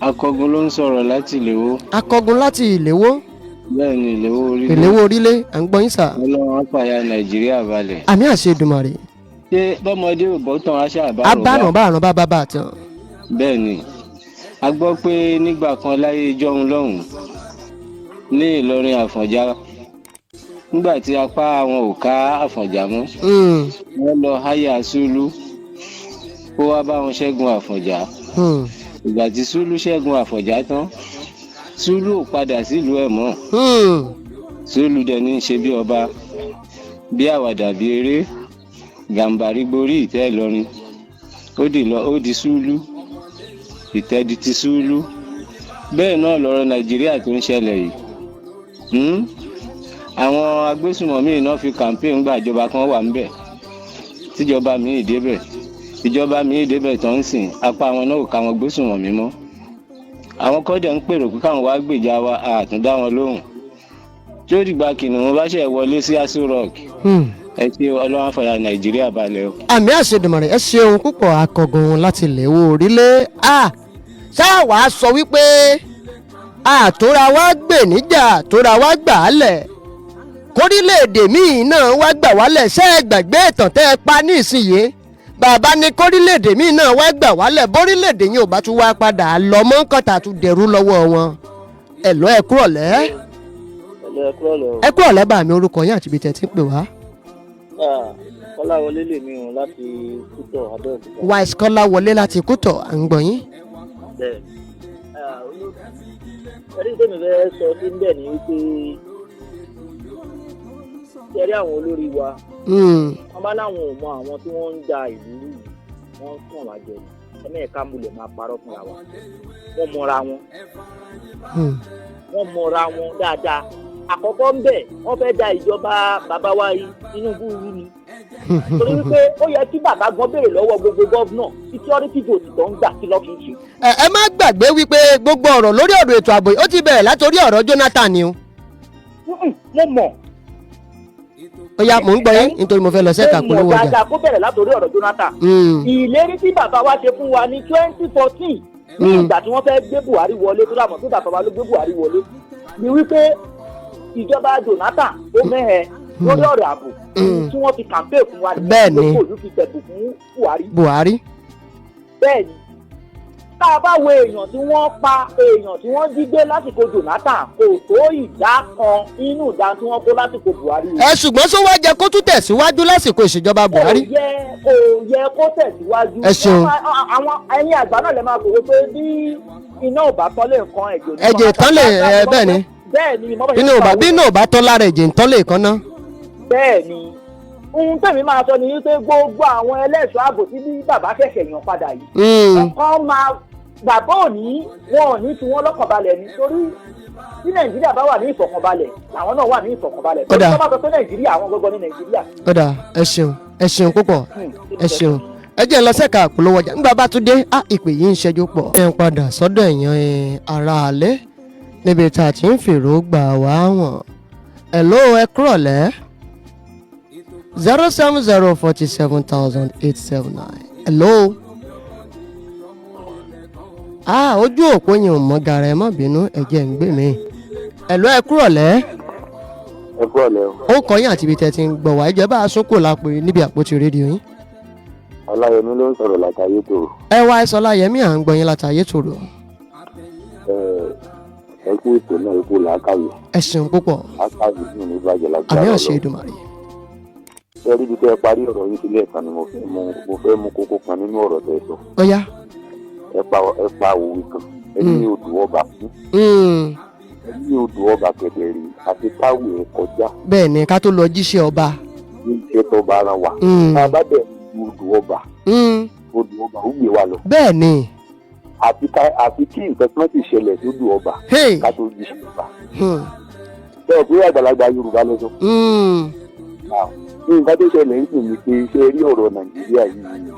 Akọgun ló ń sọ̀rọ̀ láti Ìléwó. Akọgun láti Ìléwó. Bẹ́ẹ̀ ni, Ìléwó orílẹ̀. Ìléwó orílẹ̀, à ń gbọ́ yín sà. Ọlọ́run á pàyà Nàìjíríà balẹ̀. Àmì àṣẹ Èdùmàrè. Ṣé bọ́mọdé ò bọ́ tán aṣá àbárò? Abáràn bá àrùn bá bá bá tán. Bẹ́ẹ̀ ni, a gbọ́ pé nígbà kan láyé ìjọ́un lọ́hùn ní Ìlọrin, Àfọ̀njá, nígbà tí apá àwọn ò ká Àfọ̀njá mọ́, wọ́n lọ háyà Sùlù kó wá bá wọn ṣẹ́gun Àfọ̀njá. Ìgbà tí Sùlù ṣẹ́gun Àfọ̀njá tán, Sùlù ò padà sílùú ẹ̀ mọ́. Sùlù dẹ̀ ní í ṣe bí ọba, bí àwàdà, bí eré, Gàǹbàrí gborí ìtẹ́ Ìlọrin, ó di lọ, ó di Sùlù, ìtẹ́ di ti Sùlù. Bẹ́ẹ̀ náà lọ̀rọ̀ Nàìjíríà tó ń ṣẹlẹ̀ yìí. Àwọn agbésùmọ̀mí náà fi campaign gbàjọba kan wà ńbẹ̀, tíjọba míì débẹ̀, ìjọba míì débẹ̀ tó ń sìn, apá àwọn náà ò ká wọn gbésùmọ̀mí mọ́. Àwọn kọ́dẹ̀ ń pèrò pé káwọn wá gbèjà wa, àtúndá wọn lóhùn tí ó dìgbà kìnìún bá ṣe wọlé sí Aso Rock. Ẹ ṣe, Ọlọ́run àfàyà Nàìjíríà balẹ̀ o. Àmì àṣẹ Èdùmàrè. Ẹ ṣeun púpọ̀, akọgun láti Ìléwó orílẹ̀. A Ṣáà wàá sọ wípé àtúra wa gbè níjà, àtúra wa gbà á lẹ̀, kórílẹ̀-èdè míì náà wá gbà wálẹ̀? Ṣé ẹ gbàgbé ìtàn tẹ́ ẹ pa ní ìsinyìí? Bàbá ní kórílẹ̀-èdè míì náà wá gbà wálẹ̀, bórílẹ̀-èdè yìí ò bá tún wá padà lọ mọ́ kọ́ta tún dẹrú lọ́wọ́ wọn. Ẹ̀ lọ́, ẹ kúrọ̀lẹ́. Ẹ̀lẹ́, ẹ kúrọ̀lẹ́ o. Ẹ kúrọ̀lẹ́ bá mi. Orúkọ yín àti ibi tẹ́ ti ń pè wá. Kọ́láwọlé lèmi o láti Kútọ̀, Abẹ́òkúta. Wise Kọ́lá wọlé láti Kútọ̀, à ń gbọ́ yín. Bẹ́ẹ̀, ẹ̀rí tèmi fẹ́ sọ sí ń bẹ̀ ni wípé ṣẹ́rí àwọn olórí wa, wọ́n bá láwọn ò mọ àwọn tí wọ́n ń da ìlú rú yìí, wọ́n ń tàn wá jẹ ni. Ẹ̀mẹ́ẹ̀ká múlẹ̀ máa parọ́ fúnra wa. Wọ́n mọra wọn. Wọ́n mọra wọn dáadáa. Àkọ́kọ́ ń bẹ̀, wọ́n fẹ́ da ìjọba bàbá wa yìí, Tinubu, rú ni, torí wípé ó yẹ kí bàbá gan béèrè lọ́wọ́ gbogbo governor security vote tó ń gbà, kí ló fi ń ṣe. Ẹ má gbàgbé wípé gbogbo ọ̀rọ̀ lórí ọ̀rọ̀ ètò ààbò yìí, ó ti bẹ̀rẹ̀ látòrí ọ̀rọ̀ Jonathan ni o. Mo mọ̀. Ó yá, mò ń gbọ́ yín nítorí mo fẹ́ lọ sẹ́ka Mo mọ̀ polówó ọjà. dáadáa kó bẹ̀rẹ̀ látòrí ọ̀rọ̀ Jonathan. Ìlérí tí bàbá wa ṣe fún wa ní 2014, ní ìgbà tí wọ́n fẹ́ gbé Buhari wọlé, tó dàmọ̀ pé bàbá wa ló gbé Buhari wọlé, ni wípé ìjọba Jonathan ó mẹ́hẹ lórí ọ̀rọ̀ ààbò tí wọ́n fi campaign fún wa nìyẹn. Bẹ́ẹ̀ ni. Gbogbo ìlú fi tẹ̀bù fún Buhari. Buhari. Bẹ́ẹ̀ ni, tá a bá wo èèyàn tí wọ́n pa, èèyàn tí wọ́n jí gbé lásìkò Jonathan, kò tó ìdá kan nínú ìdá tí wọ́n kó lásìkò Buhari. Ẹ ṣùgbọ́n sọ wá jẹ kó tún tẹ̀síwájú lásìkò ìṣèjọba Buhari? Kò yẹ kó tẹ̀síwájú. Ẹ ṣeun. Àwọn ẹ̀yin àgbà náà lè máa fòwe pé bí iná ò bá tán lè nǹkan, ẹ̀jẹ̀ ò ní Ẹ̀jẹ̀ tán lè ẹ, bẹ́ẹ̀ ni. Bẹ́ẹ̀ ni. Inú ò bá bí iná ò bá tán lára, ẹ̀jẹ̀ ń tán lè kan ná. Bẹ́ẹ̀ ni. Ohun tẹ̀mí máa sọ ni wípé gbogbo àwọn ẹlẹ́ṣọ́ ààbò tí bí bàbá ṣẹ̀ṣẹ̀ yàn padà yìí, kọ́ máa bàbá ò ní wọn ò ní fi wọ́n lọ́kàn balẹ̀ ni, torí tí Nàìjíríà bá wà ní ìfọ̀kànbalẹ̀, làwọn náà wà ní ìfọ̀kànbalẹ̀. Torí Ó dáa. tó bá sọ pé Nàìjíríà, àwọn gbogbo ní Nàìjíríà. Ó dáa, ẹ ṣeun, ẹ ṣeun púpọ̀, ẹ ṣeun. Ẹ jẹ́ n lọ sẹ́ka àpolówó ọjà. Nígbà bá tún dé á, ìpè yìí ń ṣẹ́jú pọ̀. Ẹ ń padà sọ́dọ̀ èèyàn ara àlẹ́ níbi tá a ti ń fèrò gbà wá wọ̀n. Hello, ẹ kúrọ̀lẹ́. 070 47879. Hello. Ah, ojú òpó yẹn ò mọ́ gara, ẹ má bínú, ẹ jẹ́ ń gbé mi. Hello, ẹ kúrọ̀lẹ́. Ẹ kúrọ̀lẹ́ o. Ó kọ́ yín àti ibi tẹ́ ti ń gbọ̀ wá. Ìjọba bá a sókò lápò níbi àpótí rédíò yín. Ọláyẹmí ló ń sọ̀rọ̀ látàyè tó. Ẹ wá ẹ Sọláyẹmí, à ń gbọ́ yín látàyè tòrò. Ẹ kú ètò náà, ẹ kú làákàyè. Ẹ ṣeun púpọ̀. Làákàyè yìí ní bàjẹ́ lágbára Àmì àṣẹ Ọlọ́run. Èdùmàrè. Ṣé rí ibi tẹ́ ẹ parí ọ̀rọ̀ yín sílẹ̀ kan ni mo fẹ́ mú kókó kan nínú ọ̀rọ̀ tẹ́ ẹ sọ. Ó yá. Ẹ pa òwe kan, ẹ ní odò ọba kú. Ẹ ní odò ọba kẹdẹrì àti káwé ẹ kọjá. Bẹ́ẹ̀ ni, ká tó lọ jíṣẹ́ ọba. Ní iṣẹ́ tó bá ara wa. Tá a bá bẹ̀ odò ọba, odò ọba ó gbé wa lọ. Bẹ́ẹ̀ ni. Àfi kí nǹkan tí wọ́n ti ṣẹlẹ̀ sódò ọba ká tó jíṣẹ́ ọba. Ṣé o pé àgbàlagbà Yorùbá lọ sọ? Nǹkan tó ṣẹlẹ̀ ń sìn ni pé, ṣe rí ọ̀rọ̀ Nàìjíríà yìí,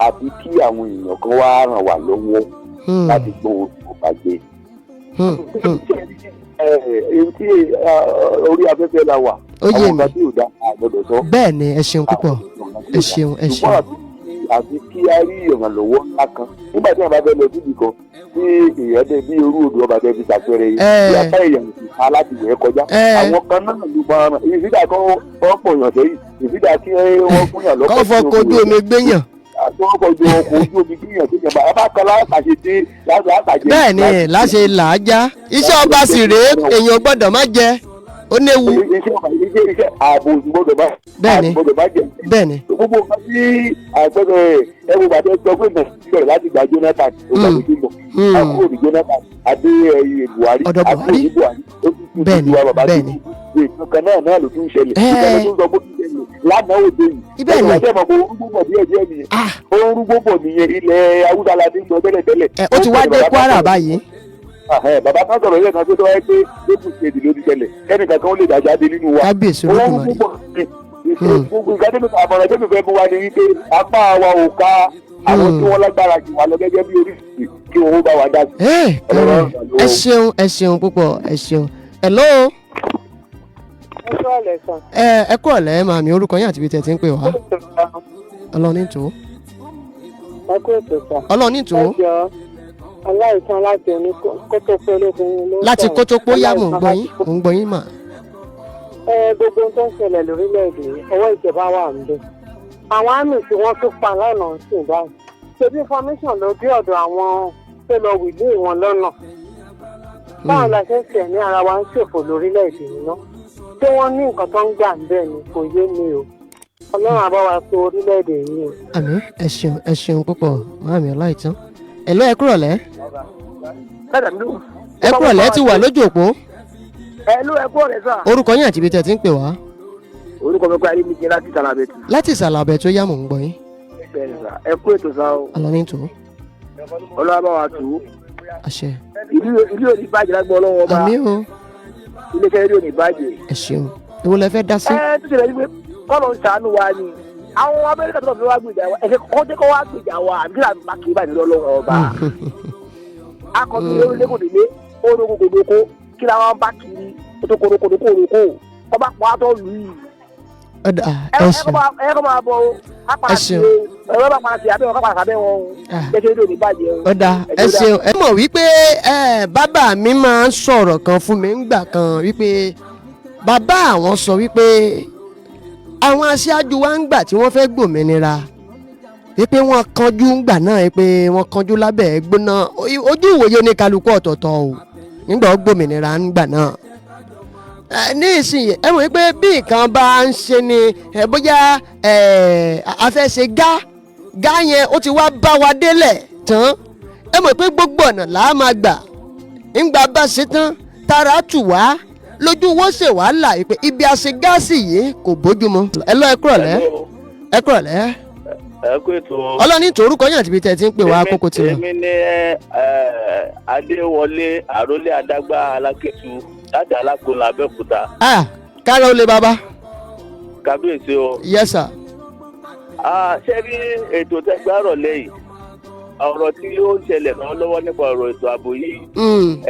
àfi kí àwọn èèyàn kan wá ràn wá lọ́wọ́ láti gbọ́ odò ọba gbé. Èyí tí orí afẹ́fẹ́ la wà. Ó yé Àwọn mi. nǹkan tí ò dá a gbọ́dọ̀ sọ. Bẹ́ẹ̀ ni, ẹ ṣeun púpọ̀, ẹ ṣeun, ẹ ṣeun. Ṣùgbọ́n àfi kí a rí ìrànlọ́wọ́ ńlá kan nígbà tí wọn bá fẹ́ lọ síbi kan tí èèyàn dé bí irú odò ọba tẹ fi ṣàpẹẹrẹ yìí, tí apá èèyàn sì ká láti wẹ̀ kọjá, àwọn kan náà ló máa ràn ìfídà kan, wọ́n pọ̀ yàn sẹ́yìn ìfídà kí wọ́n fún yàn lọ́kọ̀. Kọ́ fọkọ̀ ojú omi gbéyàn. Àti wọ́n kọjú ọkọ̀ ojú omi gbéyàn tó jẹba ẹ bá kan látàṣe dé látàṣe. Bẹ́ẹ̀ ni, láṣẹ làájá iṣẹ́ ọba sì rèé, èèyàn gbọ́dọ̀ má jẹ, ó léwu. Iṣẹ́ ọba, iṣẹ́ ààbò gbọ́dọ̀ bá Bẹ́ẹ̀ ni. ààbò gbọ́dọ̀ bá jẹ. Bẹ́ẹ̀ ni. Gbogbo nǹkan tí àgbẹ̀rẹ̀ ẹ wo bàtẹ́ sọ pé Nàìjíríà láti gba Jonathan, ó gbà tó ti lọ àkúrò ní Jonathan adé ẹyẹ Buhari. Ọ̀dọ̀ Àkúrò Buhari. ní Buhari, ó tún tún Bẹ́ẹ̀ ni, ti wa bàbá bẹ́ẹ̀ ni. Tinubu, nǹkan náà náà ló tún ń ṣẹlẹ̀. Ìṣẹ̀lẹ̀ tó ń sọ pé ó tún ṣẹlẹ̀ lánàá òde yìí. Bẹ́ẹ̀ ni. Ẹ̀sìn àti ẹ̀mọ̀ pé ó ń rúgbó bọ̀ díẹ̀ díẹ̀ nìyẹn. Ó ń rúgbó bọ̀ nìyẹn. Ilẹ̀ Haúsá la ti ń sọ tẹ́lẹ̀ tẹ́lẹ̀. Ẹ ó ti wá dé Kwara báyìí. Ahẹ́, bàbá kan sọ̀rọ̀ yẹn kan tó wáyé pé lókùn ṣèdí ló ti ṣẹlẹ̀, ẹnìkan kan ó lè dàjà dé nínú wa. Kábíyèsí Olódùmarè. Gbogbo nǹkan tó àmọ̀ràn tó fẹ́ mú wa ni wípé apá wa ò ká àwọn tí wọ́n lágbára jù wá lọ gẹ́gẹ́ bí oríṣiríṣi kí wọ́n bá wa dá sí. Ẹ Ọlọ́run ẹ ṣeun, ẹ ṣeun púpọ̀, ẹ ṣeun. Hello. Ẹ kúrọ̀lẹ́ sàn. Ẹ kúrọ̀lẹ́ màmí. Orúkọ yín àti ibi tẹ̀ ti ń pè wá. Ọlọ́run ní tó. Ẹ kú ètò sà. Ọlọ́run ní ìtò. Ẹ jọ aláìsàn láti oní kótópó olóbìnrin ló ń Láti sọ̀rọ̀. Kótópó yá, mò ń Aláìsàn gbọ́ yín, láti mò ń gbọ́ yín mà. Ẹ gbogbo ohun tó ń ṣẹlẹ̀ lórílẹ̀‐èdè yìí, ọwọ́ ìjọba wà ń bẹ̀. Àwọn àmì tí wọ́n tún pa lọ́nà ń sìn báyìí. Ṣebí information ló dé ọ̀dọ̀ àwọn tó lọ wìlé wọn lọ́nà. Báwo la ṣe ń ṣe ní ara wa ń ṣòfò lórílẹ̀‐èdè yìí ná? Ṣé wọ́n ní nǹkan tó ń gbà ń bẹ̀ ni? Kò yé mi o. Ọlọ́run á bá wa tó orílẹ̀‐èdè yìí o. Àmín, ẹ ṣeun, ẹ ṣeun púpọ̀, màámi Ọláìtàn. Hello, ẹ kúrọ̀lẹ́. Ẹ kúrọ̀lẹ́, ti wà lójú òpó. Ẹ ló ẹ kú ọ̀rẹ́ sà. Orúkọ yín àti ibi tẹ̀ ti ń pè wá. Orúkọ mi kọ́ ayé mi jẹ́ láti Ìsàlàbẹ̀tù. Láti Ìsàlàbẹ̀ tó yá, mò ń gbọ́ yín. Bẹ́ẹ̀ni sà, ẹ kú ètò sà o. Ọlọ́run tó. Ọlọ́wà bá wa tù ú. Àṣẹ. Ìlú ò ní bàjẹ́ lágbó Ọlọ́wọ́ ọba. Àmín o. Iléeṣẹ́ rédíò ní bàjẹ́. Ẹ ṣeun, èwo lẹ fẹ́ dá sí? Ẹ tó ṣẹlẹ̀ ní pé kọ́lọ̀ ń ṣàánú wa ni àwọn Amẹ́ríkà tó lọ fi wá gbèjà wa, ẹ̀ṣẹ̀ kọ́ jẹ́ kó wá gbèjà wa, àbí kí làbí kì í bàjẹ́ lọ́wọ́ ọba. Akọ̀tún lórí lẹ́kọ̀délé orókò kòdòkó kí làwọn bá kiri tó kòdòkòdòkò òrókò ọba pọ̀ àtọ̀ lù yìí. Ọ̀dà, ẹ ẹ ṣeun. Ẹ kọ́ máa bọ̀ o, á padà Ẹ sí ṣeun. o, ẹ̀rọ bá padà sí abẹ́ wọn, ká padà sábẹ́ wọn o. Ah. Jẹ́ kí rédíò ní bàjẹ́ o. Ọ̀dà, ẹ ṣeun. Ẹ mọ̀ wípé ẹ bàbá mi máa ń sọ̀rọ̀ kan fún mi ńgbà kan wípé bàbá àwọn sọ wípé àwọn aṣáájú wa ń gbà tí wọ́n fẹ́ gbòmìnira, wípé wọ́n kanjú ńgbà náà, wípé wọ́n kanjú lábẹ́ gbóná. Ojú ìwòye oníkálukú ọ̀tọ̀ọ̀tọ̀ o nígbà ó gbòmìnira ńgbà náà. Ẹ, ní ìsinyìí, ẹ mọ̀ wípé bí nǹkan bá ń ṣe ni ẹ bóyá ẹ a fẹ́ ṣe gá gá yẹn, ó ti wá bá wa délẹ̀ tán, ẹ mọ̀ pé gbogbo ọ̀nà là á máa gbà ńgbà bá ṣe tán tara tù wá lójú wọ́n ṣe wàhálà pé ibi àṣẹ gáàsì yìí kò bójúmu. Ẹ lọ, ẹ kúrọ̀lẹ́, ẹ kúrọ̀lẹ́. Ẹ kú ètò. Ọlọ́ni tó, orúkọ yín àti ibi tẹ́ ẹ ti ń pè wá, kókó ti lọ. Èmi ní Adéwọlé Àrólé Adágbá Alákẹ́tù láti Alákòóló, Abẹ́òkúta. Ah, kára ó lé bàbá. Kábíyèsí o. Yes sir. Ah, ṣé rí ètò tẹgbàrọ̀ lẹ́yìn ọ̀rọ̀ tí ó ń ṣẹlẹ̀ lọ́wọ́lọ́wọ́ nípa ọ̀rọ̀ ètò ààbò yìí,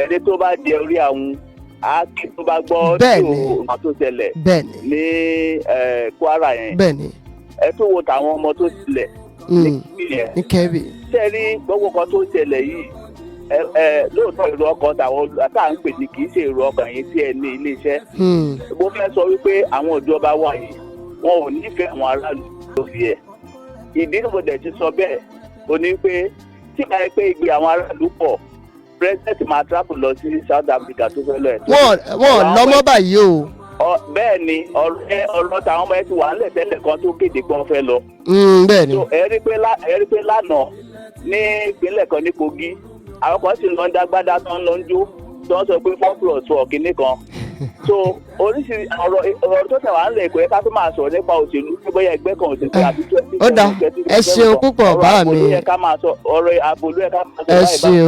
ẹni tó bá jẹ orí àwọn á kí tó bá gbọ́ tí ò nǹkan tó ṣẹlẹ̀ ní Kwara yẹn. Ẹ tó wo tàwọn ọmọ tó ṣẹlẹ̀ ní yẹn. Ní Kebbi. Ṣé rí gbogbo kan tó ṣẹlẹ̀ yìí, ẹ ẹ lóòótọ́ èrò ọkàn tàwọn tá à ń pè ní kì í ṣe èrò ọkàn yìí tí ẹ ní iléeṣẹ́. Mo fẹ́ sọ wípé àwọn ìjọba wa yìí, wọn ò nífẹ̀ẹ́ àwọn aráàlú tó fi ẹ̀. Ìdí tí mo dẹ̀ ti sọ bẹ́ẹ̀ o ní pé tí ìgbà yẹn pé ìgbé àwọn aráàlú pọ̀, president máa travel lọ sí South Africa tó fẹ́ lọ ẹ̀ tó. Wọ́n lọ́mọ́ báyìí o. Bẹ́ẹ̀ ni, ọ̀rọ̀ tàwọn ọmọ ẹ ti wà ńlẹ̀ tẹ́lẹ̀ kan tó kéde pé wọ́n fẹ́ lọ. Bẹ́ẹ̀ ni. So ẹ rí pé lánàá ní ìpínlẹ̀ kan ní Kogi, àwọn kan sì ń lọ ń dágbádá tó ń lọ ń jó tó ń sọ pé 4+4 kìíní kan. So oríṣiríṣi ọ̀rọ̀ tó tẹ̀ wá ń lẹ̀, kò yẹ ká tó máa sọ̀rọ̀ nípa òṣèlú pé bóyá ẹgbẹ́ kan òṣèlú àbí twenty Ó dáa, ẹ ṣeun púpọ̀, ọ̀rọ̀ bá ààbò mi. ló yẹ ká máa sọ, ọ̀rọ̀ ààbò ló yẹ ká máa sọ Ẹ báyìí báyìí. ṣeun.